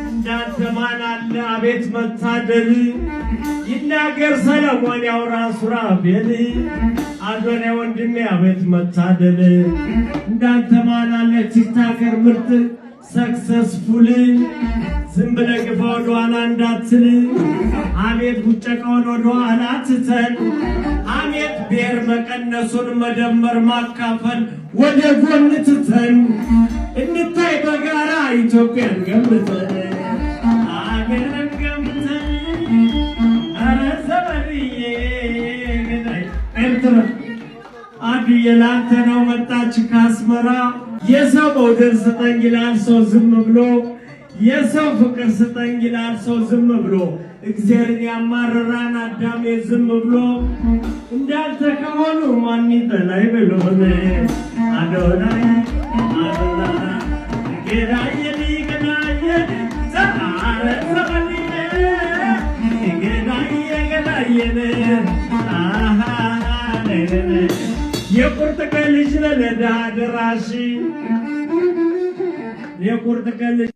እንዳንተ ማን አለ? አቤት መታደል! ይናገር ሰለሞን ያውራ ሱራፌል። አዶናይ ወንድሜ አቤት መታደል! እንዳንተ ማን አለ? TikToker ምርጥ successful። ዝም ብለህ ግፋ፣ ወደኋላ እንዳትል። አቤት ቡጨቃውን ወደኋላ ትተን፣ አቤት ብሔር መቀነሱን መደመር ማካፈል ወደ ጎን ትተን፣ እንታይ በጋራ ኢትዮጵያን ገንብተን፣ አገርን ገንብተን። ኧረ ዘመንዬ ኤርትራ አብዬ ላንተ ነው መጣች ካስመራ። የሰው መውደድ ስጠኝ ይላል ሰው ዝም ብሎ፣ የሰው ፍቅር ስጠኝ ይላል ሰው ዝም ብሎ፣ እግዚአብሔርን ያማርራን አዳሜ ዝም ብሎ። እንዳንተ ከሆኑ ማን ይጠላይ ብሎን። አዶናይ አዶናይ ገዳየ ገዳየ ዛረ ዘመንዬ ገዳየ ገዳየነ አሃ የቁርጥ ቀን ልጅ ነህ ለድሃ ደራሽ፣ የቁርጥ ቀን ልጅ።